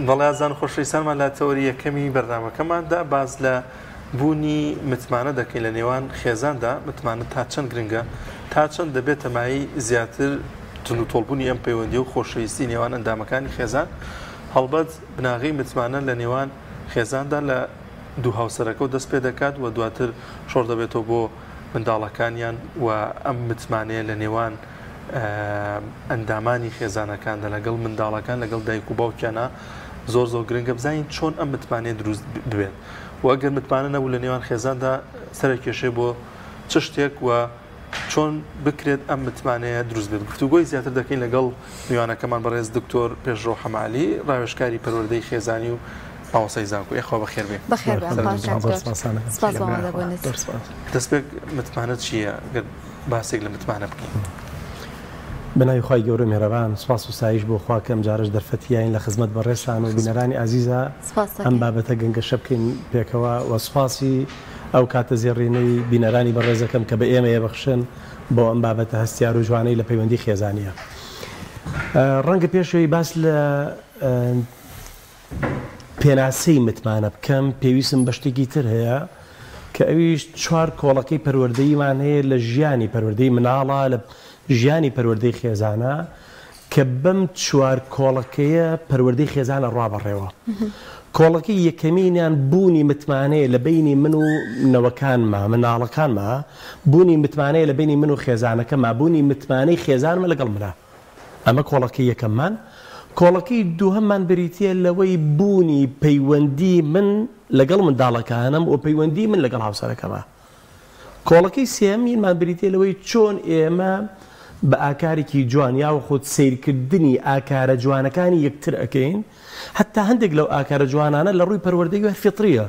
بەڵێ ئازان خۆشەویستانمان لە تەوەری یەکەمی بەرنامەکەماندا باس لە بوونی متمانە دەکەین لە نێوان خێزاندا، متمانە تا چەند گرنگە، تا چەند دەبێتە مایەی زیاتر توندوتۆڵبوونی ئەم پەیوەندی و خۆشەویستی نێوان ئەندامەکانی خێزان. هەڵبەت بناغەی متمانە لە نێوان خێزاندا لە دوو هاوسەرەکەوە دەست پێ دەکات و دواتر شۆڕ دەبێتەوە بۆ منداڵەکانیان و ئەم متمانەیە لە نێوان ئەندامانی خێزانەکاندا لەگەڵ منداڵەکان لەگەڵ دایک و باوکیانە زۆر زۆر گرنگە بزانین چۆن ئەم متمانەیە دروست ببێت و ئەگەر متمانە نەبوو لە نێوان خێزاندا سەرە کێشەی بۆ چ شتێک و چۆن بکرێت ئەم متمانەیە دروست بێت گفتوگۆی زیاتر دەکەین لەگەڵ میوانەکەمان بەڕێز دکتۆر پێشڕەو حەمەعەلی ڕاوێژکاری پەروەردەی خێزانی و مامۆستای زانکۆ. یاخوا بەخێر بێ. بەخێر بێن سپاس بۆ ئامادەبوونت. دەستپێک متمانە چییە؟ گەر باسێک لە متمانە بکەین. بە ناوی خوای گەورە و میهرەبان، سوپاس و ستایش بۆ خوا کە ئەمجارەش دەرفەتی یاین لە خزمەت بەڕێزتان و بینەرانی ئازیزا ئەم بابەتە گەنگەشە بکەین پێکەوە و سوپاسی ئەو کاتە زێڕینەی بینەرانی بەڕێزەکەم کە بە ئێمەیە بەخشن بۆ ئەم بابەتە هەستیار و جوانەی لە پەیوەندی خێزانیە. ڕەنگە پێش ئەوەی باس لە پێناسەی متمانە بکەم پێویستم بە شتێکی تر هەیە کە ئەویش چوار کۆڵەکەی پەروەردەییمان هەیە لە ژیانی پەروەردەی مناڵە لە ژیانی پەروەردەی خێزانە کە بەم چوار کۆڵەکەیە پەروەردەی خێزان ئەڕوا بەڕێوە. کۆڵەکەی یەکەمینیان بوونی متمانەیە لە بەینی من و نەوەکانما، مناڵەکانما، بوونی متمانەیە لە بەینی من و خێزانەکەما، بوونی متمانەی خێزانمە لەگەڵ منا. ئەمە کۆڵەکەی یەکەممان. کۆڵەکەی دووهەممان بریتییە لەوەی بوونی پەیوەندی من لەگەڵ منداڵەکانم و پەیوەندی من لەگەڵ هاوسەرەکەما. کۆڵەکەی سێیەمینمان بریتییە لەوەی چۆن ئێمە بە ئاکارێکی جوان یاوخود سەیرکردنی ئاکارە جوانەکانی یەکتر ئەکەین، هەتا هەندێک لەو ئاکارە جوانانە لە ڕووی پەروەردەیی هەر فیترییە.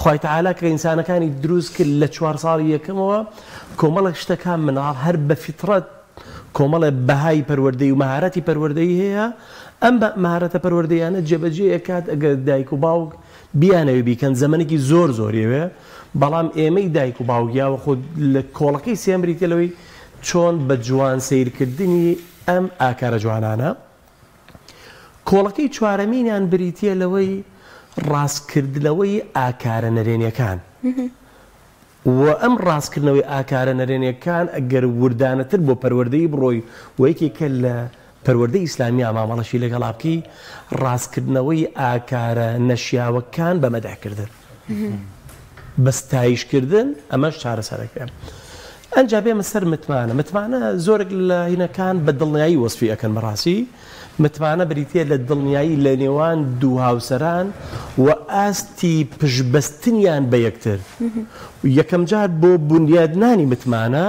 خوای تەعالا کە ئینسانەکانی دروست کرد لە چوار ساڵی یەکەمەوە کۆمەڵێک شتەکان مناڵ هەر بە فیترەت کۆمەڵێ بەهای پەروەردەیی و مەهارەتی پەروەردەیی هەیە، ئەم مەهارەتە پەروەردەییانە جێبەجێ ئەکات ئەگەر دایک و باوک بیانەوێ بیکەن زەمەنێکی زۆر زۆری ئەوێ، بەڵام ئێمەی دایک و باوک یاوەخود لە کۆڵەکەی سێیەم بریتیە لەوەی چۆن بە جوان سەیرکردنی ئەم ئاکارە جوانانە. کۆڵەکەی چوارەمینیان بریتیە لەوەی ڕاستکردنەوەی ئاکارە نەرێنیەکان و ئەم ڕاستکردنەوەی ئاکارە نەرێنیەکان ئەگەر وردانەتر بۆ پەروەردەیی بڕۆی و یەکێکە لە پەروەردەی ئیسلامیا مامەڵەشی لەگەڵا بکەی ڕاستکردنەوەی ئاکارە نەشیاوەکان بە مەدح کردن بە ستایش کردن ئەمەش چارەسەرەکەیە. ئەنجا بێمە سەر متمانە متمانە زۆرێک لە هینەکان بە دڵنیایی وەسفی ئەکەن بەڕاستی متمانە بریتیە لە دڵنیایی لە نێوان دوو هاوسەران و ئاستی پشتبەستنیان بە یەکتر یەکەمجار بۆ بونیادنانی متمانە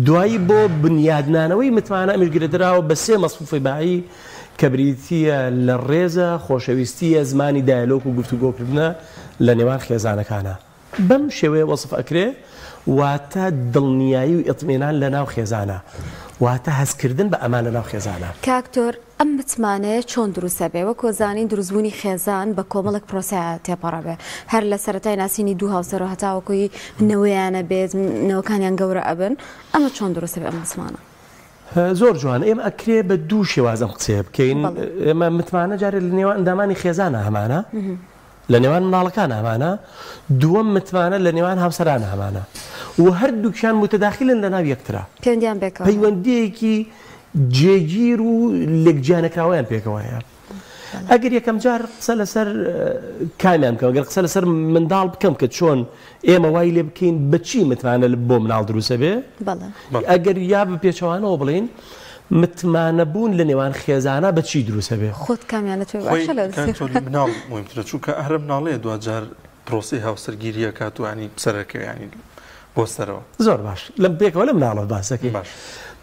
دوایی بۆ بنیادنانەوەی متمانە ئەمیش گرێدراوە بە سێ مەسفوفەی بەهایی کە بریتییە لە ڕێزە، خۆشەویستییە، زمانی دایەلۆگ و گفتوگۆکردنە لە نێوان خێزانەکانا. بەم شێوەیە وەسف ئەکرێ، واتە دڵنیایی و ئیتمینان لە ناو خێزانا، واتە هەستکردن بە ئەمان لە ناو خێزانا. کاک دکتۆر ئەم متمانەیە چۆن دروست ئەبێ؟ وەک زانین دروستبوونی خێزان بە کۆمەڵێک پرۆسەیا تێپەڕەبێ هەر لە سەرەتای ناسینی دوو هاوسەرەوە هەتاوەکوی نەوەیانە بێت نەوەکانیان گەورە ئەبن ئەمە چۆن دروست ئەبێ ئەم متمانە؟ زۆر جوان ئێمە ئەکرێ بە دوو شێواز ئەم قسەیە بکەین ئێمە متمانە جارێ لە نێوان ئەندامانی خێزانە هەمانە لە نێوان مناڵەکان هەمانە دووەم متمانە لە نێوان هاوسەران هەمانە و هەردووکیان متداخلن لە ناو یەکترا پەیوەندیان پێکەوە پەیوەندیەکی جێگیر و لێکجیانەکراوەیان پێکەوە هەیە. ئەگەر یەکەم جار قسە لەسەر کامیان بکەم گەر قسە لەسەر منداڵ بکەم کە چۆن ئێمە وای لێ بکەین بەچی متمانە بۆ مناڵ دروستە بێ ئەگەر یا بە پێچەوانەوە بڵین متمانە بوون لە نێوان خێزانە بە چی دروستە بێ خۆت کامیانە توێ باشە لە مناڵ مهمترە چونکە هەر مناڵەیە دواجار پرۆسەی هاوسەرگیریە کات و ینی سەرەکەوێ ینی بۆ سەرەوە. زۆر باش لەم پێکەوە لە مناڵەوە باسەکەی باش.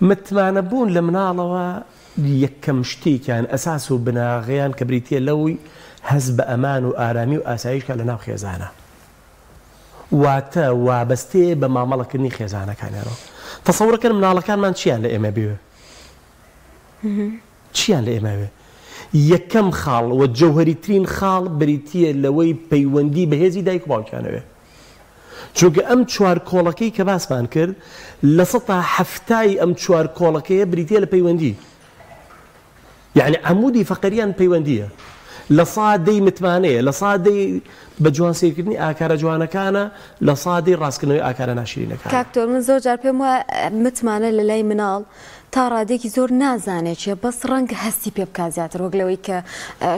متمانە بوون لە مناڵەوە یەکەم شتێکیان ئەساس و بناغەیان کە بریتیە لەوەی هەست بە ئەمان و ئارامی و ئاسایش کا لەناو خێزانا واتە وابەستەیە بە مامەڵەکردنی خێزانەکانیانەوە تەسەورەکەن مناڵەکانمان چیان لە ئێمە بوێ چیان لە ئێمە بوێ یەکەم خاڵ و جەوهەریترین خاڵ بریتیە لەوەی پەیوەندی بەهێزی دایک و باوکیانەوێ چونکە ئەم چوار کۆڵەکەی کە باسمان کرد لە سەتا حەفتای ئەم چوار کۆڵەکەیە بریتیە لە پەیوەندی یعنی عەمودی فەقەریان پەیوەندیە. لە سا 10ی متمانەیە، لە سا 10ی بە جوان سەیرکردنی ئاکارە جوانەکانە، لە سا 10ی ڕاستکردنەوەی ئاکارە ناشرینەکانە. کاک تۆر من زۆر جار پێم وایە متمانە لە لای مناڵ تا ڕادەیەکی زۆر نازانێ چیە بەس ڕەنگە هەستی پێ بکا زیاتر وەک لەوەی کە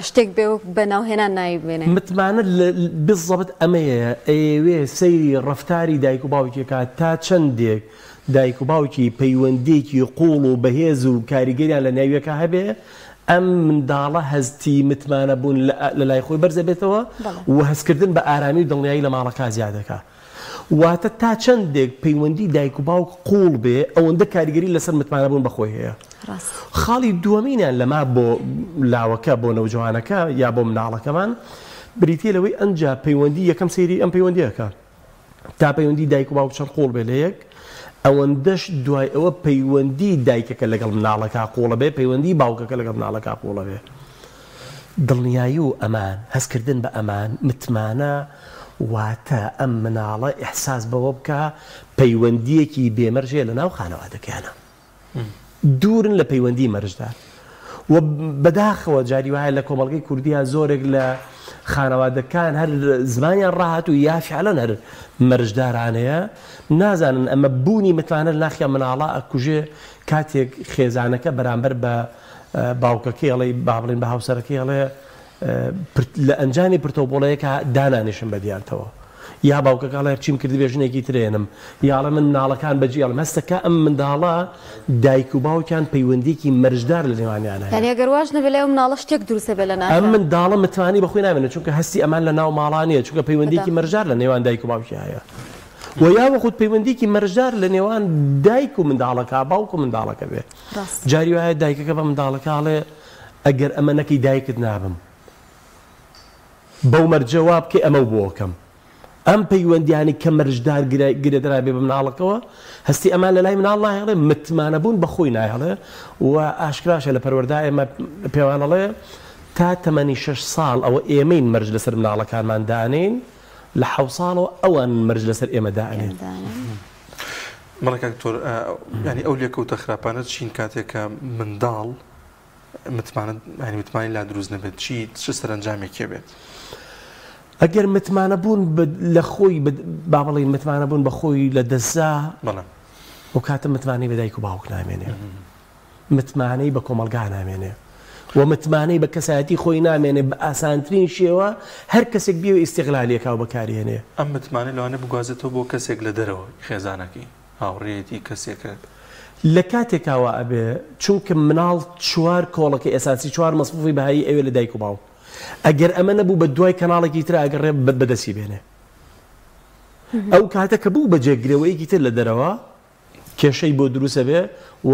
شتێک بێ وەک بە ناوهێنان ناوی بێنێ. متمانە لە بالضبط ئەمەیە ئەیەوێ سەیری ڕەفتاری دایک و باوکی کا تا چەندێک دایک و باوکی پەیوەندیەکی قوڵ و بەهێز و کاریگەریان لە ناویەکا هەبێ ئەم منداڵە هەستی متمانە بوون لە لای خۆی بەرز ئەبێتەوە و هەستکردن بە ئارامی و دڵنیایی لە ماڵەکا زیاد ئەکا. واتە تا چەندێک پەیوەندی دایک و باوک قووڵ بێ ئەوەندە کاریگەری لەسەر متمانە بوون بە خۆی هەیە. خاڵی دووەمینیان لەما بۆ لاوەکە بۆ نەوجەوانەکە یا بۆ مناڵەکەمان بریتیە لەوەی ئەنجا پەیوەندی یەکەم سەیری ئەم پەیوەندیە ئەکا. تا پەیوەندی دایک و باوک چەند قوڵ بێ لە یەک ئەوەندەش دوای ئەوە پەیوەندی دایکەکە لەگەڵ مناڵەکە قوڵە بێ پەیوەندی باوکەکە لەگەڵ مناڵەکە قوڵە بێ دڵنیایی و ئەمان هەستکردن بە ئەمان متمانە واتە ئەم مناڵە ئیحساس بەوە بکا پەیوەندیەکی بێمەرج هەیە لەناو خانەوادەکەیانا. دوورن لە پەیوەندی مەرجدار و بەداخەوە جاری وایە لە کۆمەڵگەی کوردیا زۆرێک لە خانەوادەکان هەر زمانیان ڕاهاتوو یا فعلەن هەر مەرجدارانەیە نازانن ئەمە بوونی متمانە لە ناخیان مناڵا ئەکوژێ کاتێک خێزانەکە بەرامبەر بە باوکەکەی ئەڵێ با بڵێن بە هاوسەرەکەی ئەڵێ لە ئەنجامی پرتەوبۆڵەیەکا دانانیشم بە دیارتەوە یا باوکەکە ئەڵێ هەرچیم کردبێ ژنێکی تر ئێنم یا ئەڵێ من مناڵەکان بەجێ ئەڵێم هەستەکە ئەم منداڵە دایک و باوکیان پەیوەندیەکی مەرجدار لە نێوانیان هەیە. یانی ئەگەر واش نەبێ لای ئەو مناڵە شتێک دروست ئەبێ لە ئەم ناخیا. منداڵە متمانەی بە خۆی نامێنێ چونکە هەستی ئەمان لە ناو ماڵا نیە چونکە پەیوەندیەکی بەداخەوە. مەرجدار لە نێوان دایک و باوکیا هەیە و یاوەخود پەیوەندیەکی مەرجدار لە نێوان دایک و منداڵەکە باوک و منداڵەکە بێ ڕاستە. جاری وایە دایکەکە بە منداڵەکە ئەڵێ ئەگەر ئەمە نەکەی دایکت نابم. بەو مەرجە وا بکەی ئەمەو بۆ ئەکەم. ئەم پەیوەندیانەی کە مەرجدار گرێدرابێ بە مناڵەکەوە، هەستی ئەمان لە لای مناڵ ناهێڵێ، متمانەبوون بە خۆی ناهێڵێ و ئاشکراشە لە پەروەردە ئێمە پێمان ئەڵێ تا تەمەنی شەش ساڵ ئەوە ئێمەین مەرج لەسەر مناڵەکانمان دانێین، لە حەوت ساڵەوە ئەوان مەرج لەسەر ئێمە دائەنێن. بەڵێ کاک دکتۆر، یانی ئەو لێکەوتە خراپانە چین کاتێک کە منداڵ متمانە یانی متمانەی لا دروست نەبێت چی چ سەرەنجامێکی بێت؟ ئەگەر متمانە بوون لە خۆی با بڵێین متمانە بوون بە خۆی لە دەستدا بەڵێ ئەو کاتە متمانەی بە دایک و باوک نامێنێ متمانەی بە کۆمەڵگا نامێنێ و متمانەی بە کەسایەتی خۆی نامێنێ بە ئاسانترین شێوە هەر کەسێک بیەوێ ئیستیغلالی ئەکا و بەکاریێنێ. ئەم متمانە لەوانەیە بگوازێتەوە بۆ کەسێک لە دەرەوە خێزانەکەی. هاوڕێیەتی کەسێکە. لە کاتێکا وا ئەبێ چونکە مناڵ چوار کۆڵەکەی ئەساسی چوار مەسفوفی بەهایی ئەوێ لە دایک و باوک ئەگەر ئەمە نەبوو بە دوای کەناڵێکی ترا ئەگەڕێ بەدەستی بێنێ ئەو کاتە کە بوو بە جێگرەوەیەکی تر لە دەرەوە کێشەی بۆ دروست ئەبێ و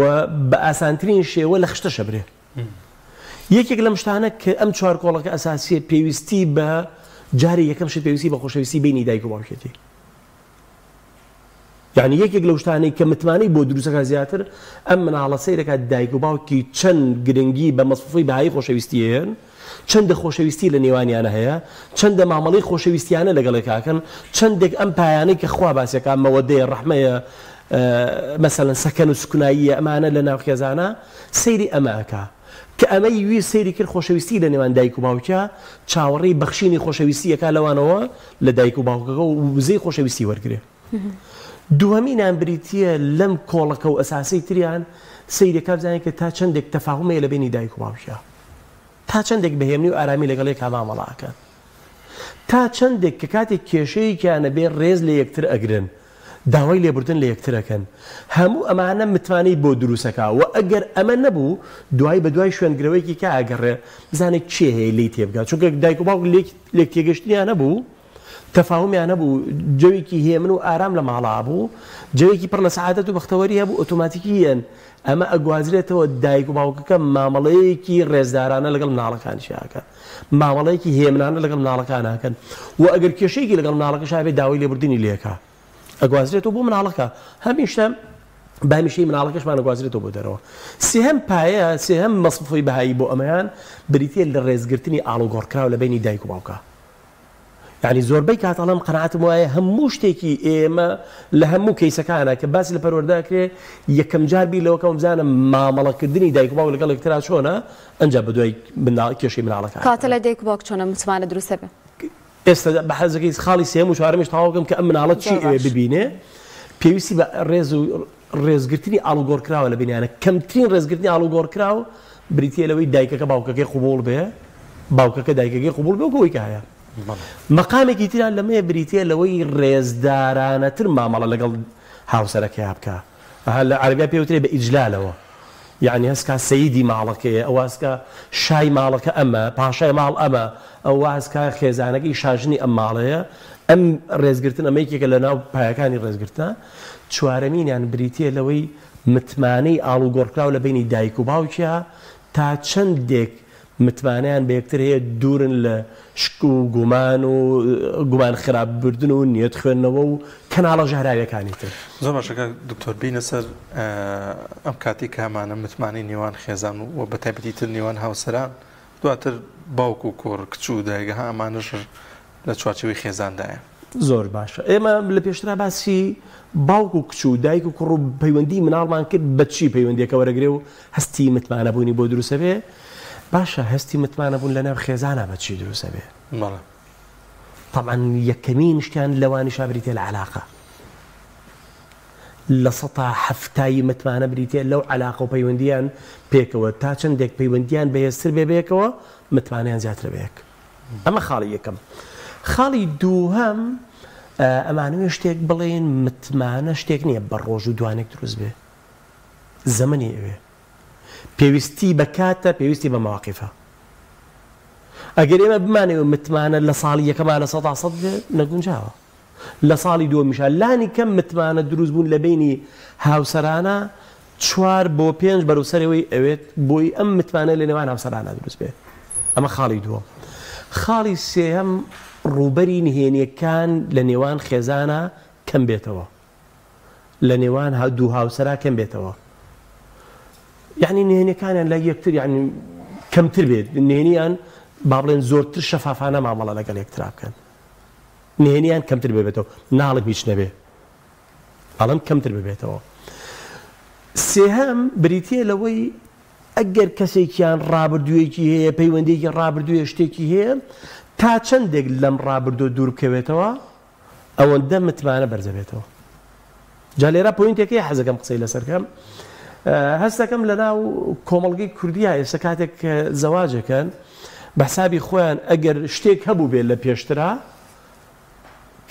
بە ئاسانترین شێوە لە خشتەش ئەبرێ یەکێک لەم شتانە کە ئەم چوار کۆڵەکە ئەساسیە پێویستی بە جاری یەکەم شت پێویستی بە خۆشەویستی بینی دایک و باوکێتی یانی یەکێک لەو شتانەی کە متمانەی بۆ دروستەکات زیاتر ئەم مناڵە سەیرەکات دایک و باوکی چەند گرنگی بە مەسفوفەی بەهای خۆشەویستی هەیەن چەندە خۆشەویستی لە نێوانیانە هەیە چەندە مامەڵەی خۆشەویستیانە لەگەڵ یەکاکەن چەندێک ئەم پایانەی کە خوا باسیەکە مەوەدەیە ڕەحمەیە مەسەلەن سەکەن و سکوناییە ئەمانە لە ناو خێزانە سەیری ئەمە ئەکا کە ئەمەی ویست سەیری کرد خۆشەویستی لە نێوان دایک و باوکیا چاوەڕێی بەخشینی خۆشەویستی ئەکا لەوانەوە لە دایک و باوکەکە و وزەی خۆشەویستی وەرگرێ. دووەمینان بریتییە لەم کۆڵەکە و ئەساسەی تریان سەیرەکا بزانێت کە تا چەندێک تەفاهوم هەیە لە بەینی دایک و باوکیا. تا چەندێک بە هێمنی و ئارامی لەگەڵ یەکا مامەڵە ئەکەن. تا چەندێک کە کاتێک کێشەیەکیان ئەبێ ڕێز لە یەکتر ئەگرن. داوای لێبوردن لە یەکتر ئەکەن. هەموو ئەمانە متمانەی بۆ دروست ئەکا و ئەگەر ئەمە نەبوو دوایی بە دوای شوێنگرەوەیەکی کا ئەگەڕێ بزانێ کێ هەیە لێی تێبگا چونکە دایک و باوک لێک لێک تێگەشتنیان هەبوو تەفاهومیان هەبوو جەوێکی هێمن و ئارام لە ماڵا بوو جەوێکی پڕ لە سەعادەت و بەختەوەری هەبوو ئۆتۆماتیکییەن ئەمە ئەگوازرێتەوە دایک و باوکەکە مامەڵەیەکی ڕێزدارانە لەگەڵ مناڵەکانیشیا ئەکەن مامەڵەیەکی هێمنانە لەگەڵ مناڵەکان ئەکەن و ئەگەر کێشەیەکی لەگەڵ مناڵەکەشا هەبێت داوای لێبوردنی لێ ئەکا ئەگوازرێتەوە بۆ مناڵەکە هەمیشە بە هەمیشەی مناڵەکەشمان ئەگوازرێتەوە بۆ دەرەوە سێهەم پایە سێهەم مەسفوفەی بەهایی بۆ ئەمەیان بریتیە لە ڕێزگرتنی ئاڵوگۆڕکراو لە بەینی دایک و باوکا. یانی زۆربەی کات ئەڵێم قەناعەتم وایە هەموو شتێکی ئێمە لە هەموو کەیسەکانە کە باسی لە پەروەردە ئەکرێ یەکەم جار بیر لەوە کەم بزانم مامەڵەکردنی دایک و باوک لەگەڵ یەکترا چۆنە ئەنجا بەدوای منداڵ کێشەی مناڵەکان. کەواتە لای دایک و باوک چۆنە متمانە دروست ئەبێ؟ ئێستا بە حەزەکەی خاڵی سێیەم و چوارەمیش تەواو بکەم کە ئەم مناڵە چی زۆر ئەوێ باش. ببینێ پێویستی بە ڕێز و ڕێزگرتنی ئاڵوگۆڕکراوە لە بینیانە کەمترین ڕێزگرتنی ئاڵوگۆڕکراو بریتییە لەوەی دایکەکە باوکەکەی قبوڵ بێ باوکەکە دایکەکەی قبوڵ بێ وەکو ئەوەی کە هەیە مەقامێکی تریان لەمەیە بریتییە لەوەی ڕێزدارانەتر مامەڵە لەگەڵ هاوسەرەکەیا بکا ئەها لە عەرەبیا پێ وترێ بە ئیجلالەوە یەعنی هەست کا سەیدی ماڵەکەیە ئەو هەست کا شای ماڵەکە ئەمە پاشای ماڵ ئەمە ئەو وا هەست کا خێزانەکەی شاژنی ئەم ماڵەیە ئەم ڕێزگرتن ئەمە یەکێکە لە ناو پایەکانی ڕێزگرتنە چوارەمینیان بریتییە لەوەی متمانەی ئاڵوگۆڕکراو لە بەینی دایک و باوکیا تا چەندێک متمانەیان بە یەکتر هەیە دوورن لە شک و گومان و گومان خراپ بردن و نیەت خوێندنەوە و کەناڵە ژەهراویەکانی تر. زۆر باشە کاک دکتۆر بینە سەر ئەم کاتەی کە هەمانە متمانەی نێوان خێزان و بە تایبەتی تر نێوان هاوسەران دواتر باوک و کوڕ کچ و دایک ها ئەمانەش لە چوارچێوەی خێزاندایە. زۆر باشە ئێمە لە پێشترا باسی باوک و کچ و دایک و کوڕ و پەیوەندی مناڵمان کرد بە چی پەیوەندیەکە وەرەگرێ و هەستی متمانەبوونی بۆ دروست ئەبێ باشە هەستی متمانەبوون لە ناو خێزانا بە چی دروست ئەبێ؟ بەڵێ. تەبعەن یەکەمین شتیان لەوانیشا بریتیە لە عەلاقە 70% ی متمانە بریتیە لەو عەلاقە و پەیوەندیان پێکەوە تا چەندێک پەیوەندیان بەهێزتر بێ بەیەکەوە متمانەیان زیاترە بەیەک. ئەمە خاڵی یەکەم. خاڵی دووهەم، ئەمانەوێ شتێک بڵێین متمانە شتێک نییە بە ڕۆژ و دوانێک دروست بێ. زەمەنی ئەوێ. پێویستی بە کاتە، پێویستی بە مەواقیفە. ئەگەر ئێمە بمانەوێ متمانە لە ساڵی یەکەما 100% بێ، نەگونجاوە. لە ساڵی دووەمیشا لانی کەم متمانە دروست بوون لە بەینی هاوسەرانە چوار بۆ پێنج بەرەو سەرەوەی ئەوێت بۆی ئەم متمانە لە نێوان هاوسەرانە دروست بێت ئەمە خاڵی دووەم خاڵی سێهەم ڕووبەری نهێنیەکان لە نێوان خێزانە کەم بێتەوە لە نێوان دوو هاوسەرا کەم بێتەوە یعنی نهێنیەکانیان لای یەکتر یعنی کەمتر بێت نهێنیان با بڵێن زۆرتر شەفافانە مامەڵە لەگەڵ یەکترا بکەن نهێنیان کەمتر ببێتەوە ناڵم هیچ نەبێ ئەڵێم کەمتر ببێتەوە سێهەم بریتیە لەوەی ئەگەر کەسێکیان ڕابردوویەکی هەیە پەیوەندیەکی ڕابردوویە شتێکی هەیە تا چەندێک لەم ڕابردووە دوور بکەوێتەوە ئەوەندە متمانە بەرزەبێتەوە جا لێرە point ێک هەیە حەزەکەم قسەی لەسەر کەم هەستەکەم لەناو کۆمەڵگەی کوردیا ئێستا کاتێک زەواجەکەن بە حسابی خۆیان ئەگەر شتێک هەبوو بێت لە پێشترا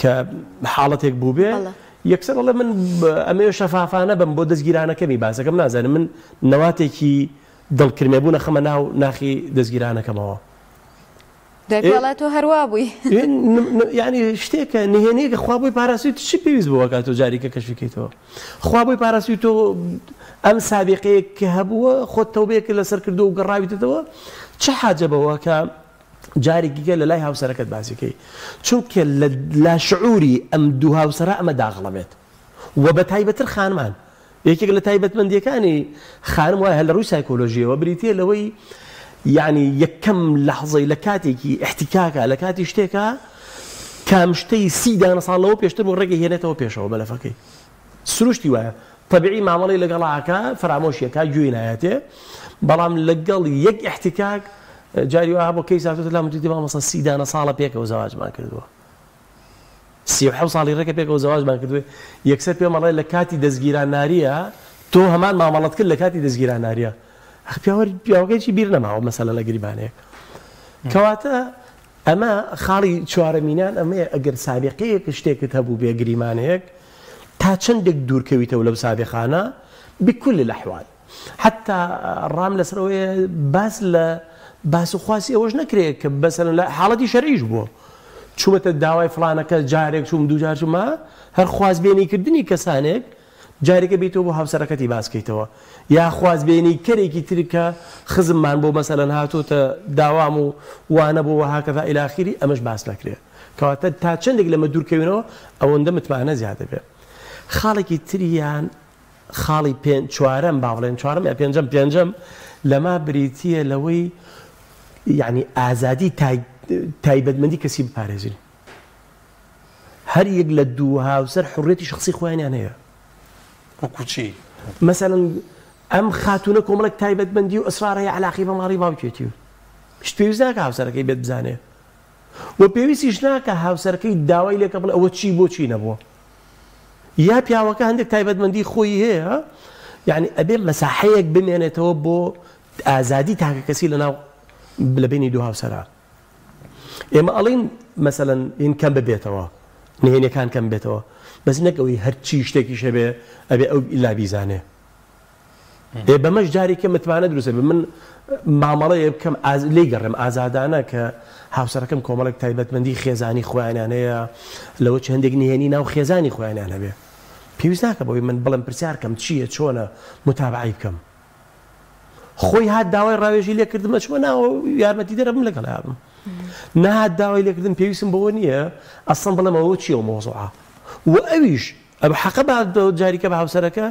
کە حاڵەتێک بوو بێ یەکسەر ئەڵێ من ئەمەوێ شەفافانە بم بۆ دەستگیرانەکەمی باسەکەم نازانم من نەواتێکی دڵکرمێ بوو نەخەمە ناو ناخی دەستگیرانەکەمەوە دوای پێ ئەڵێ تۆ هەر وا بووی. یانی شتێکە نهێنیەکە خوا بۆی پاراستوی چ پێویست بۆ کات تۆ جاریکە کەشفی کەیتەوە خوا بۆی پاراستوی تۆ ئەم سابقەیە کە هەبووە خۆت تەوبەیەک لەسەر کردووە و گەڕاویتەوە چ حاجە بەوە کە جارێکی کە لە لای هاوسەرەکەت باسیکەی چونکە لە لاشعوری ئەم دوو هاوسەرە ئەمە داغڵە بێت و بە تایبەتر خانمان یەکێک لە تایبەتمەندییەکانی خانم وایە هەر لە ڕووی سایکۆلۆژییەوە بریتییە لەوەی یەعنی یەکەم لەحزەی لە کاتێکی ئیحتیکاکا لە کاتی شتێکا کام شتەی سی دانە ساڵ لەوە پێشتر بوو ڕێگەی هێنێتەوە پێشەوە مەلەفەکەی سروشتی وایە تەبیعی مامەڵەی لەگەڵا ئەکا فەرامۆشی ئەکا گوێی نایەتێ بەڵام لەگەڵ یەک ئیحتیکاک جاری وا هەبوو کەیس هاتۆتە لام وتویەتی مامۆستا سی دانە ساڵە پێکەوە زەواجمان کردووە 37 ساڵی ڕێکە پێکەوە زەواجمان کردووە یەکسەر پێم ئەڵێ لە کاتی دەستگیران ناریە تۆ هەمان مامەڵەت کرد لە کاتی دەستگیران ناریە ئەخ پیاوە پیاوەکەی چی بیر نەماوە مەسەلەن لە گریمانەیەک کەواتە ئەمە خاڵی چوارەمینان ئەمەیە ئەگەر سابقەیەک شتێکت هەبوو بێ گریمانەیەک تا چەندێک دوورکەویتەوە لەو سابقانە بكل الأحوال حتا ڕام لەسەر ئەوەیە باس لە باس و خواسی ئەوەش نەکرێت کە بەسەرەن لە حاڵەتی شەرعیش بووە چوومەتە داوای فڵانەکە جارێک چووم دووجار چوومە هەر خوازبێنیکردنی کەسانێک جارێکە بیتەوە بۆ هاوسەرەکەتی باسکەیتەوە یا خوازبێنی کەرێکی تر کە خزممان بۆ مەسەلەن هاتۆتە داوام و وانە بۆ وهکذا الی آخری ئەمەش باس نەکرێت کەواتە تا چەندێک لەمە دوورکەوینەوە ئەوەندە متمانە زیاد دەبێت خاڵێکی تریان خاڵی پێ چوارەم با بڵێن چوارەم یا پێنجەم پێنجەم لەما بریتییە لەوەی یعنی ئازادی تایبەتمەندی کەسی بپارێزین. هەر یەک لە دوو هاوسەر حوڕیەتی شەخسی خۆیانیان هەیە. وەکو چی؟ مەسەلەن ئەم خاتوونە کۆمەڵێک تایبەتمەندی و ئیسرار هەیە عەلاقەی بە ماڵی باوکێتی و هیچ پێویست ناکا هاوسەرەکەی بێت بزانێ و پێویستیش ناکا هاوسەرەکەی داوای لێکە بڵێ ئەوە چی بۆ چی نەبووە یا پیاوەکە هەندێک تایبەتمەندی خۆی هەیە یعنی ئەبێ مەساحەیەک بمێنێتەوە بۆ ئازادی تاکەکەسی لەناو لە بینی دوو هاوسەرا. ئێمە ئەڵێین مەسەلەن هین کەم ببێتەوە نهێنیەکان کەم بێتەوە بەس نەک ئەوەی هەرچی شتێکیش هەبێ ئەبێ ئەو ئیلا بیزانێ ئێ بەمەش جارێکە متمانە دروستە بێ من مامەڵەیە بکەم لێی گەڕێم ئازادانە کە هاوسەرەکەم کۆمەڵێک تایبەتمەندی خێزانی خۆیانیان هەیە لەوە چ هەندێک نهێنی ناو خێزانی خۆیانیان هەبێ پێویست ناکە بەوەی من بڵێم پرسیار کەم چییە چۆنە متابعەی بکەم خۆی هات داوای ڕاوێژی لێ کردم ئەچمە ناوە یارمەتیدەرە بم لەگەڵیا بم نەهات داوای لێکردن پێویستم بەوە نییە ئەسڵەن بڵێم ئەوە چییە ئەو مەوزوعە و ئەویش ئەو حەقە بە جاریکە بە هاوسەرەکە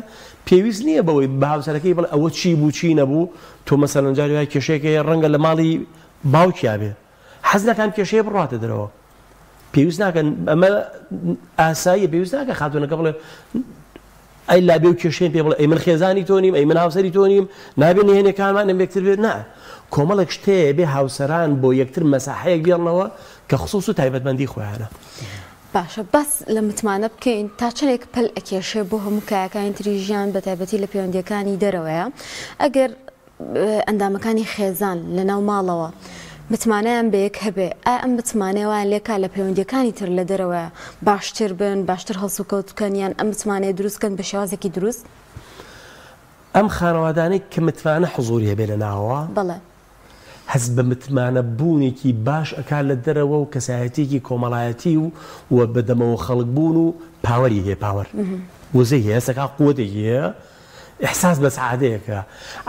پێویست نییە بەوەی بە هاوسەرەکەی بڵێ ئەوە چی بوو چی نەبوو تۆ مەسەلەن جاری وایە کێشەیەک هەیە ڕەنگە لە ماڵی باوکیا بێ حەز نەکەم کێشەیە بڕواتە دەرەوە پێویست ناکەن ئەمە ئاساییە پێویست ناکە خاتونەکە بڵێ ئەی لابێ و کێشەیان پێ بڵێ ئەی من خێزانی تۆ نیم ئەی من هاوسەری تۆ نیم نابێ نهێنەکانمان ئەم یەکتر بێت نا کۆمەڵێک شتەیە بێ هاوسەران بۆ یەکتر مەساحەیەک بێڵنەوە کە خصوص و تایبەتمەندی خۆیانە. باشە باس لە متمانە بکەین تا چەندێک پەل ئەکێشێ بۆ هەموو کایەکانی تری ژیان بە تایبەتی لە پەیوەندیەکانی دەرەوەیە ئەگەر ئەندامەکانی خێزان لە ناو ماڵەوە متمانەیان بە یەک هەبێ، ئایا ئەم متمانەیە وایان لێکا لە پەیوەندییەکانی تر لە دەرەوە باشتر بن، باشتر هەڵسوکەوت بکەن یان ئەم متمانەیە دروست بکەن بە شێوازێکی دروست؟ ئەم خانەوادانەی کە متمانە حزوری هەبێ لە ناوەوە، بەڵێ. هەست بە متمانە بوونێکی باش ئەکا لە دەرەوە و کەسایەتیەکی کۆمەڵایەتی و و بە دەمەوە خەڵک بوون و پاوەری هەیە پاوەر وزەی هەیە هەست ئەکا قوەتێکی هەیە ئیحساس بە سەعادەیەکە،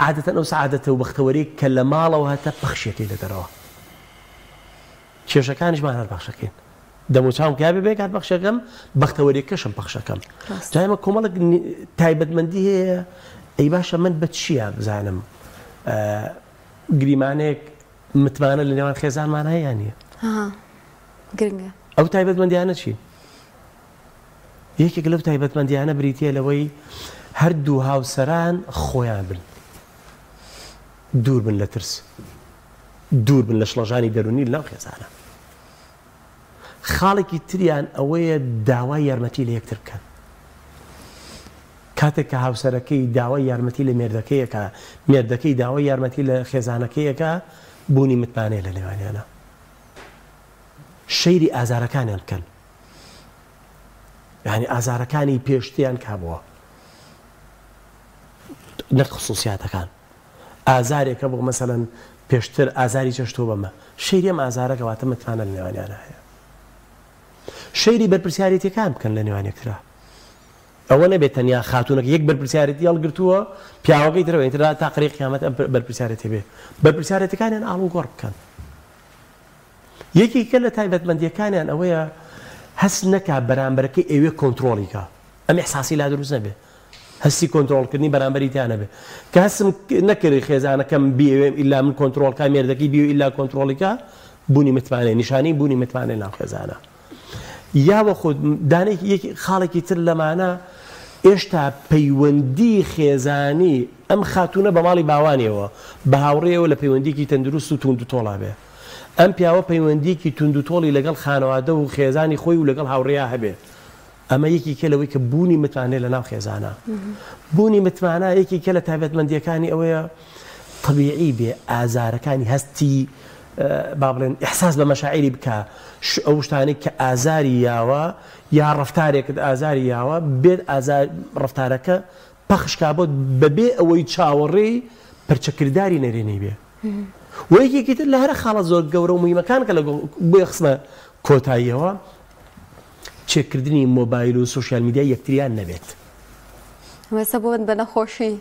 عادەتەن ئەو سەعادەتە و بەختەوەریەک کە لە ماڵەوە هەتە پەخشیەکەی لە دەرەوە. کێشەکانیشمان هەر پەخشەکەین. دەموچاوم کە بێ بێک هەر پەخشەکەم، بەختەوەریەکەشم پەخشەکەم. جا ئێمە کۆمەڵێک تایبەتمەندی هەیە، ئەی باشە من بە چییە بزانم گریمانەیەک متمانە لە نێوان خێزانمان هەیە یان نییە؟ گرنگە. ئەو تایبەتمەندیانە چین؟ یەکێک لەو تایبەتمەندیانە بریتییە لەوەی هەردوو هاوسەران خۆیان بن، دوور بن لە ترس، دوور بن لە شڵەژانی دەروونی لەناو خێزانە. خاڵێکی تریان ئەوەیە داوای یارمەتی لە یەکتر بکەن. کاتێک کە هاوسەرەکەی داوای یارمەتی لە مێردەکەی ئەکا، مێردەکەی داوای یارمەتی لە خێزانەکەی ئەکا، بوونی متمانەیە لە نێوانیانا. شەیری ئازارەکانیان بکەن. یانی ئازارەکانی پێشتیان کابووە نەک خصوصیاتەکان ئازارێکە بۆ مەسەلەن پێشتر ئازاری چەشتۆ بەمە شەیری ئەم ئازارە کەواتە متمانە لە نێوانیانە هەیە شەیری بەرپرسیارێتیەکان بکەن لە نێوان یەکترا ئەوە نەبێت تەنیا خاتونەکە یەک بەرپرسیارێتی هەڵگرتووە پیاوەکەی ترەوە ئیتر تا قەرەی قیامەت ئەم بەرپرسیارێتی بێ بەرپرسیارێتەکانیان ئاڵوگۆڕ بکەن یەکێکە لە تایبەتمەندییەکانیان ئەوەیە هەست نەکا بەرامبەرەکەی ئەیەوێ کۆنترۆڵی کا، ئەم ئیحساسی لا دروست نەبێ، هەستی کۆنترۆڵکردنی بەرامبەری تیا نەبێ، کە هەستم نەکرد خێزانەکەم بیەوێ ئیلا من کۆنترۆڵ کا، مێردەکەی بیەوێ ئیلا کۆنترۆڵی کا، بوونی متمانەیە، نیشانەی بوونی متمانەیە لەناو خێزانە. یا وەخود دانەیەکی یەکی خاڵێکی تر لەمانە ئێشتا پەیوەندی خێزانی ئەم خاتوونە بە ماڵی باوانیەوە بە هاوڕێیەوە لە پەیوەندیەکی تەندروست و توندوتۆڵا بێ. ئەم پیاوە پەیوەندیەکی توندوتۆڵی لەگەڵ خانەوادە و خێزانی خۆی و لەگەڵ هاوڕێیا هەبێ ئەمە یەکیکە لەوەی کە بوونی متمانەیە لەناو خێزانا. بوونی متمانە یەکیکە لە تایبەتمەندیەکانی ئەوەیە تەبیعی بێ ئازارەکانی هەستی با بڵێن ئیحساس بە مەشاعیری بکا ئەو شتانەی کە ئازاری یاوە یا ڕەفتارێکت ئازاری یاوە بێت ئازار ڕەفتارەکە پەخش کا بۆت بەبێ ئەوەی چاوەڕێی پەرچەکرداری نەرێنی بێ. وە یەکێکی تر لە هەرە خاڵە زۆر گەورە و موهیمەکان کە لە بۆیە خستمە کۆتاییەوە چێککردنی مۆبایل و سۆشیال میدیای یەکتریان نەبێت. ئێستا بۆت بە نەخۆشی.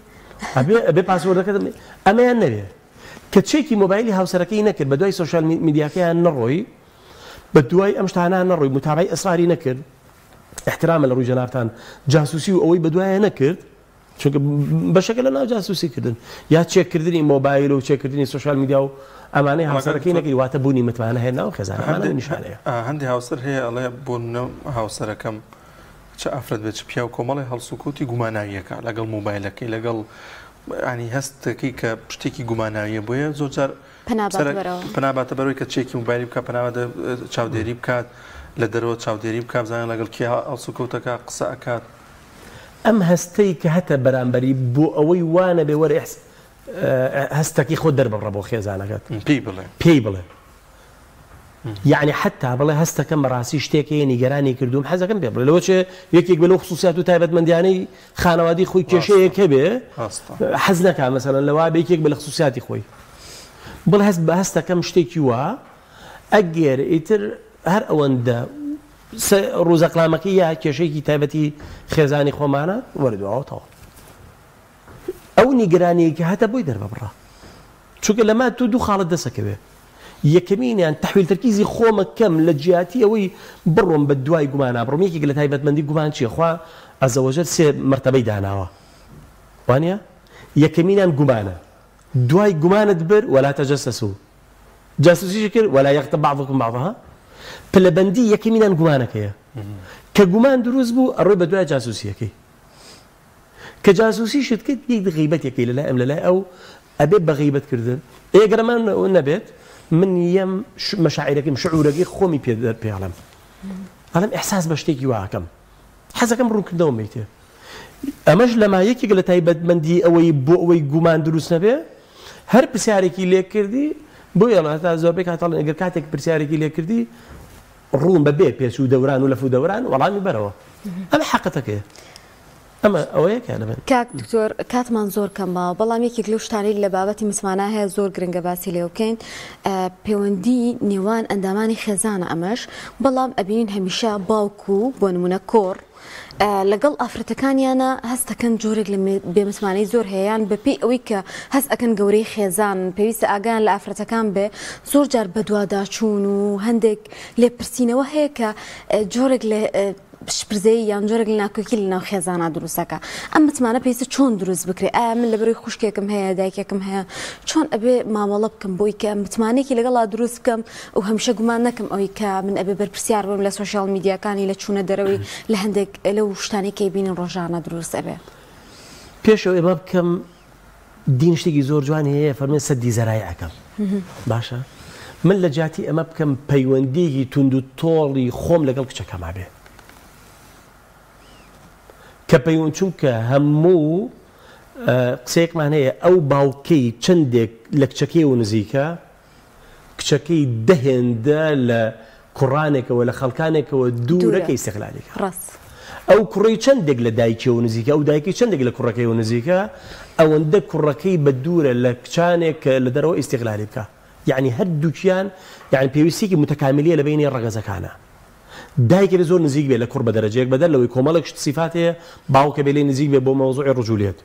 ئەبێ ئەبێ پاسۆردەکەت ئەمەیان نەبێ کە چێکی مۆبایلی هاوسەرەکەی نەکرد بە دوای سۆشیال میدیاکەیان نەڕۆی بە دوای ئەم شتانە نەڕۆی متابعەی ئیسراری نەکرد احترامە لە ڕووی جەنابتان جاسوسی و ئەوەی بە دوایە نەکرد. چونکە بەشەکە لە ناو جاسوسی کردن یا چێکردنی مۆبایل و چێکردنی social media و ئەمانەی هاوسەرەکەی نەکەی واتە بوونی متمانە هەیە ناو خێزان ئەمانە نیشانەیە. هەندێ هاوسەر هەیە ئەڵێ بۆ نمونە هاوسەرەکەم چ ئافرەت بێت چ پیاو کۆمەڵی هەڵسوکەوتی گوماناویەکە لەگەڵ مۆبایلەکەی لەگەڵ ینی هەستەکەی کە شتێکی گوماناویە بۆیە زۆر جار پەنا باتە بەرەوەی کە چێکی مۆبایلی بکات پەنا باتە چاودێری بکات لە دەرەوە چاودێری بکات بزانێت لەگەڵ کێ هەڵسوکەوتەکە قسە ئەکات. ئەم هەستەی کە هەتە بەرامبەری بۆ ئەوەی وا نەبێ وەرە هەستەکەی خۆت دەرببڕە بۆ خێزانەکەت پێی بڵێ پێی بڵێ یعنی حتا بڵێ هەستەکەم بەڕاستی شتێک هەیە نیگەرانی کردووم حەزەکەم پێ بڵێ لەوە چێ یەکێک بێ لەو خصوصیات و تایبەتمەندیانەی خانەوادەی خۆی کێشەیەک هەبێ حەز نەکا مەسەلەن لەوا بێ یەکێک بێ لە خصوصیاتی خۆی بڵێ هەست بە هەستەکەم شتێکی وا ئەگەر ئیتر هەر ئەوەندە ڕووزەقلامەکەی یا کێشەیەکی تایبەتی خێزانی خۆمانە وەرە دواوە تەواو ئەو نیگەرانیەی کە هەتە بۆی دەرببڕە چونکە لەمە تۆ دوو خاڵت دەسەکەوێ یەکەمینیان تەحویل تەرکیزی خۆمە کەم لە جیاتی ئەوەی بڕۆم بە دوای گومانا بڕۆم یەکێک لە تایبەتمەندی گومان چیە خوا عەزەوەجەل سێ مەرتەبەی داناوە وانە یەکەمینیان گومانە دوای گومانت بر ولا تجسسوا جاسوسیشی کرد ولا یغتب بعضکم بعضا پلەبەندی یەکەمینان گومانەکەیە کە گومان دروست بوو ئەڕۆی بە دوای جاسوسیەکەی کە جاسوسیشت کرد یەک غیبەتێکەی لەلای ئەم لەلای ئەو ئەبێ بە غیبەت کردن ئێگەرەمان نەبێت من یەم مەشاعیرەکەیم شعورەکەی خۆمی پێ پێڵم ئەڵێم ئیحساس بە شتێکی واکەم حەزەکەم ڕوونکردنەوەم بیتێ ئەمەش لەما یەکێک لە تایبەتمەندی ئەوەی بۆ ئەوەی گومان دروست نەبێ هەر پرسیارێکی لێ کردی بۆیە هەتا زۆربەی کات ئەڵێن ئەگەر کاتێک پرسیارێکی لێ کردی ڕوون بە بێ پێچ و دەوران و لەف و دەوران وەڵامی بەرەوە ئەمە حەقەتەکەیە ئەمە ئەوەیە کە لە من. کاک دکتۆر کاتمان زۆر کەم ماوە بەڵام یەکێک لەو شتانەی لە بابەتی متمانە هەیە زۆر گرنگە باسی لێوە بکەین پەیوەندی نێوان ئەندامانی خێزانە ئەمەش بەڵام ئەبینین هەمیشە باوک و بۆ نمونە کۆڕ لەگەڵ ئافرەتەکانیانە هەست ئەکەن جۆرێک لە بێمتمانەی زۆر هەیە یان بەپێی ئەوەی کە هەست ئەکەن گەورەی خێزانن پێویستە ئاگایان لە ئافرەتەکان بێ زۆر جار بەدواداچوون و هەندێک لێپرسینەوە هەیە کە جۆرێک لە شپرزەیی یان جۆرێک لە ناکۆکی لە ناو خێزانا دروستەکە ئەم متمانە پێویستە چۆن دروست بکرێ ئایا من لەبەرەوەی خوشکێکم هەیە دایکێکم هەیە چۆن ئەبێ مامەڵە بکەم بۆی کە متمانەیەکی لەگەڵا دروست بکەم و هەمیشە گومان نەکەم ئەوەی کە من ئەبێ بەرپرسیار بم لە سۆشیال میدیاکانی لە چوونە دەرەوەی لە هەندێک لەو شتانەی کە ئەیبینین ڕۆژانە دروست ئەبێ. پێش ئەوەی ئەمە بکەم دین شتێکی زۆر جوانی هەیە فەرمووی سەدی زەرایع ئەکەم باشە من لە جیاتی ئەمە بکەم پەیوەندیەکی توند و تۆڵی خۆم لەگەڵ کچەکەما بێ کە پەیوەند چونکە هەموو قسەیەکمان هەیە ئەو باوکەی چەندێک لە کچەکەیەوە نزیکە کچەکەی دە هێندە لە کوڕانێکەوە لە خەڵکانێکەوە دوورە کە ئیستغلالی کە. ڕاست. ئەو کوڕەی چەندێک لە دایکیەوە نزیکە ئەو دایکەی چەندێک لە کوڕەکەیەوە نزیکە ئەوەندە کوڕەکەی بە دوورە لە کچانێک کە لە دەرەوە ئیستغلالی بکا یەعنی هەردووکیان یەعنی پێویستیەکی متکاملیە لە بەینی ڕەگەزەکانا دایک ئەبێ زۆر نزیک بێ لە کوڕ بە دەرەجەیەک بەدەر لەوەی کۆمەڵێک شت سیفات هەیە باوک ئەبێ لێی نزیک بێ بۆ مەوزوعی ڕجولیەت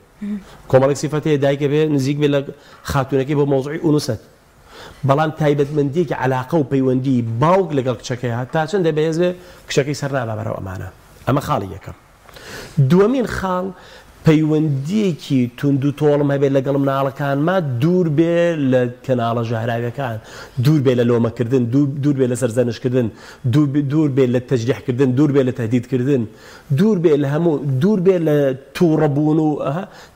کۆمەڵێک سیفەت هەیە دایک ئەبێ نزیک بێ لە خاتوونەکەی بۆ مەوزوعی ئونوسەت بەڵام تایبەتمەندیەکی عەلاقە و پەیوەندی باوک لەگەڵ کچەکەیا تا چەندە بەهێز بێ کچەکەی سەر نابا بەرەو ئەمانە ئەمە خاڵی یەکەم دووەمین خاڵ پەیوەندیەکی توند و تۆڵم هەبێت لەگەڵ مناڵەکانما دوور بێ لە کەناڵە ژەهراویەکان دوور بێ لە لۆمەکردن دوور بێ لە سەرزەنشکردن دوور بێ لە تەجریحکردن دوور بێ لە تەهدیدکردن دوور بێ لە هەموو دوور بێ لە تووڕەبوون و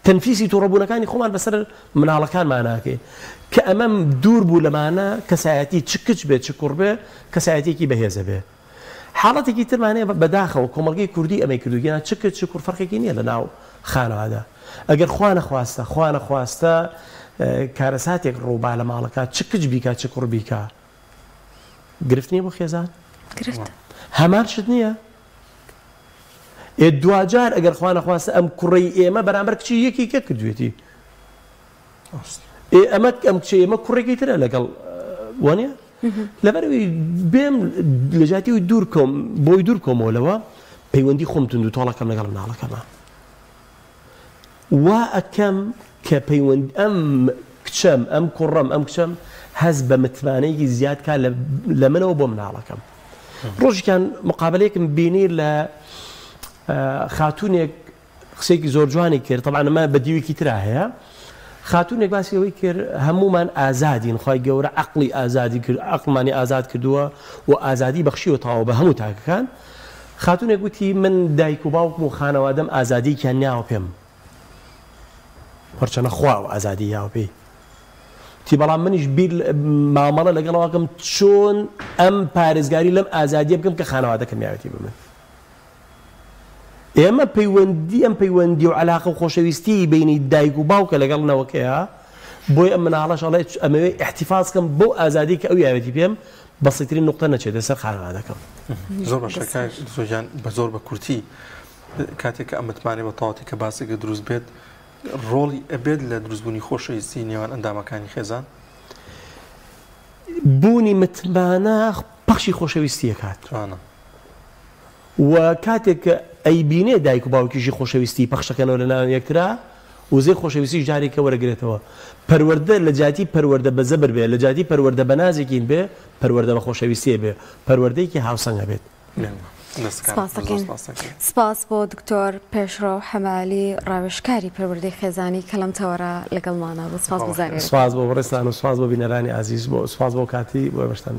تەنفیسی تووڕەبوونەکانی خۆمان بەسەر مناڵەکانمانا ئەکەین کە ئەمە دوور بوو لەمانە کەسایەتی چ کچ بێ چ کوڕ بێ کەسایەتیەکی بەهێزە بێ حاڵەتێکی ترمان هەیە بەداخەوە کۆمەڵگەی کوردی ئەمەی کردو گیان چ کچ چ کوڕ فەرقێکی نییە لە ناو خانەوادە ئەگەر خوا نەخواستە خوا نەخواستە کارەساتێک ڕووبا لە ماڵەکە چ کچ بیکا چ کوڕ بیکا گرفت نییە بۆ خێزان؟ گرفتە. هەمان شت نییە؟ ئێ دواجار ئەگەر خوا نەخواستە ئەم کوڕەی ئێمە بەرامبەر کچی یەکی کە کردوێتی ئێ ئەمە ئەم کچەی ئێمە کوڕێکی ترە لەگەڵ وانە لەبەرەوەی بێم لە جاتی و دوور کۆم بۆی دوور کۆمەوە لەوە پەیوەندی خۆم تونند و تۆڵەکەم لەگەڵ مناڵەکەمە وا ئەکەم کە پەیوەند ئەم کچەم ئەم کوڕەم ئەم کچەم هەست بە متمانەیەکی زیاد کا لە منەوە بۆ مناڵەکەم. ڕۆژێکیان مقابلەیەکم بینی لە خاتوونێک قسەیەکی زۆر جوانی کرد تەبعەن ئەمە بە دیوێکی ترا هەیە خاتوونێک باسی ئەوەی کرد هەموومان ئازادین خوای گەورە عەقڵی ئازادی کرد عەقڵمانی ئازاد کردووە و ئازادی بەخشیوە تەواو بە هەموو تاکەکان خاتوونێک وتی من دایک و باوکم و خانەوادەم ئازادیەکیان نیاوە پێم هەرچەنە خوا ئەو ئازادی یاوە پێی وتی بەڵام منیش بیر مامەڵە لەگەڵەوەکەم چۆن ئەم پارێزگاری لەم ئازادیە بکەم کە خانەوادەکەم یاوێتی بە من ئێمە پەیوەندی ئەم پەیوەندی و عەلاقە و خۆشەویستیی بەینی دایک و باوکە لەگەڵ نەوەکەیا، بۆیە ئەم مناڵەش ئەڵێ ئەمەوێ ئیحتیفاز کەم بەو ئازادیەی کە ئەو یاوێتی پێم، بەسیترین نوقتە نەچێتە سەر خانەوادەکەم. زۆر باشە کاک دکتۆر گیان بە زۆر بە کورتی کاتێک کە ئەم متمانەی بە تەواوەتی کە باسێکە دروست بێت ڕۆڵی ئەبێت لە دروستبوونی خۆشەویستی نێوان ئەندامەکانی خێزان؟ بوونی متمانە پەخشی خۆشەویستی ئەکات. جوانە. و کاتێک کە ئەیبینێ دایک و باوکیشی خۆشەویستی پەخشەکەنەوە لە ناو یەکترا، وزەی خۆشەویستیش جارێکە وەرەگرێتەوە. پەروەردە لە جیاتی پەروەردە بە زەبر بێ، لە جیاتی پەروەردە بە نازێکین بێ، پەروەردە بە خۆشەویستیە بێ، پەروەردەیەکی هاوسەنگ ئەبێت. سپاس دەکەین. سپاس بۆ دکتۆر پێشڕەو حەمەعەلی ڕاوێژکاری پەروەردەی خێزانی کە لەم تەوەرە لەگەڵمانە بوو. سپاس بۆ زانیاریەکان. سپاس بۆ بەڕێزتان و سپاس بۆ بینەرانی ئازیز بۆ سپاس بۆ کاتی بۆ ئێمەشتان.